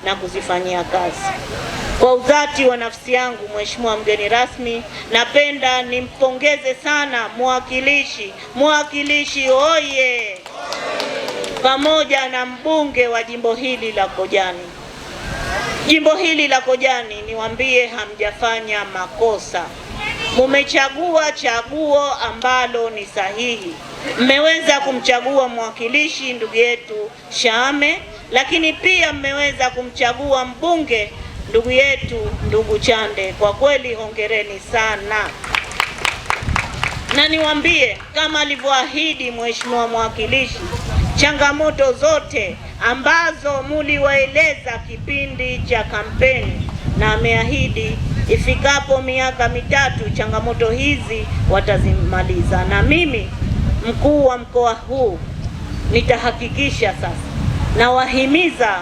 na kuzifanyia kazi. Kwa udhati wa nafsi yangu, Mheshimiwa mgeni rasmi, napenda nimpongeze sana mwakilishi, mwakilishi oye, pamoja na mbunge wa jimbo hili la Kojani. Jimbo hili la Kojani, niwaambie, hamjafanya makosa, mumechagua chaguo ambalo ni sahihi. Mmeweza kumchagua mwakilishi ndugu yetu Shame, lakini pia mmeweza kumchagua mbunge ndugu yetu ndugu Chande. Kwa kweli hongereni sana, na niwaambie kama alivyoahidi mheshimiwa mwakilishi, changamoto zote ambazo muliwaeleza kipindi cha kampeni, na ameahidi ifikapo miaka 3 changamoto hizi watazimaliza. Na mimi mkuu wa mkoa huu nitahakikisha sasa, nawahimiza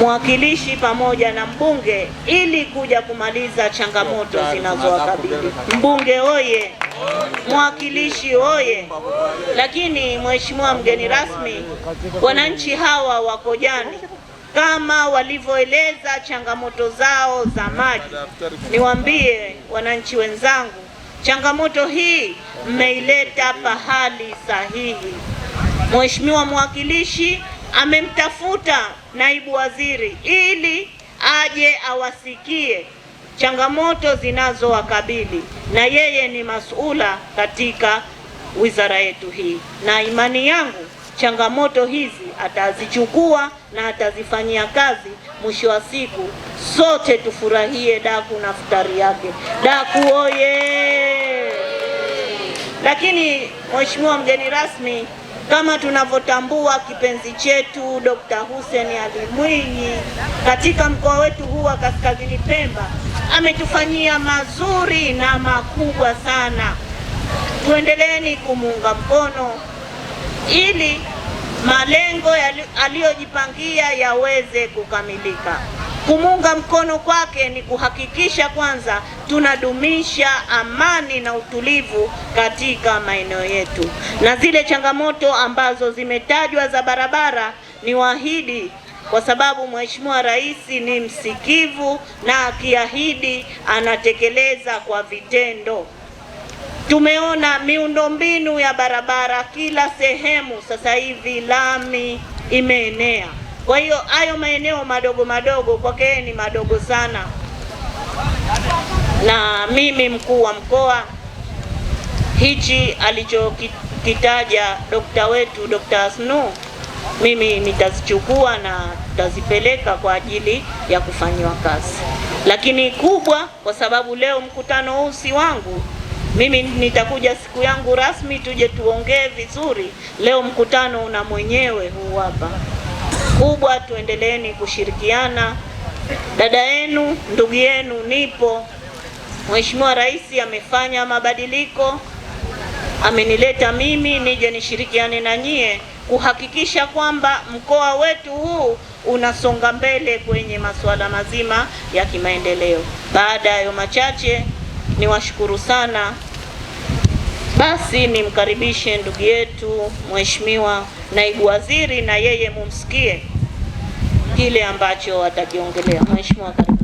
mwakilishi pamoja na mbunge ili kuja kumaliza changamoto zinazowakabili. Mbunge oye! Mwakilishi oye! Lakini mheshimiwa mgeni rasmi, wananchi hawa wa Kojani kama walivyoeleza changamoto zao za maji, niwaambie wananchi wenzangu, changamoto hii mmeileta pahali sahihi. Mheshimiwa mwakilishi amemtafuta naibu waziri ili aje awasikie changamoto zinazowakabili, na yeye ni masuula katika wizara yetu hii, na imani yangu changamoto hizi atazichukua na atazifanyia kazi. Mwisho wa siku sote tufurahie daku na futari yake. Daku oye! Lakini mheshimiwa mgeni rasmi, kama tunavyotambua kipenzi chetu Dr. Hussein Ali Mwinyi katika mkoa wetu huu wa Kaskazini Pemba ametufanyia mazuri na makubwa sana. Tuendeleeni kumuunga mkono ili malengo aliyojipangia yaweze kukamilika. Kumuunga mkono kwake ni kuhakikisha kwanza tunadumisha amani na utulivu katika maeneo yetu, na zile changamoto ambazo zimetajwa za barabara ni waahidi, kwa sababu Mheshimiwa Rais ni msikivu na akiahidi anatekeleza kwa vitendo. Tumeona miundombinu ya barabara kila sehemu sasa hivi lami imeenea. Kwa hiyo hayo maeneo madogo madogo kwake ni madogo sana. Na mimi mkuu wa mkoa, hichi alichokitaja dokta wetu Dr. Asnu, mimi nitazichukua na tutazipeleka kwa ajili ya kufanyiwa kazi. Lakini kubwa, kwa sababu leo mkutano huu si wangu, mimi nitakuja siku yangu rasmi tuje tuongee vizuri. Leo mkutano una mwenyewe huu hapa. Kubwa, tuendeleeni kushirikiana. Dada yenu, ndugu yenu nipo. Mheshimiwa Rais amefanya mabadiliko, amenileta mimi nije nishirikiane na nyie kuhakikisha kwamba mkoa wetu huu unasonga mbele kwenye masuala mazima ya kimaendeleo. Baada ya hayo machache, niwashukuru sana. Basi nimkaribishe ndugu yetu Mheshimiwa Naibu Waziri na yeye mumsikie kile ambacho atakiongelea. Mheshimiwa, karibu.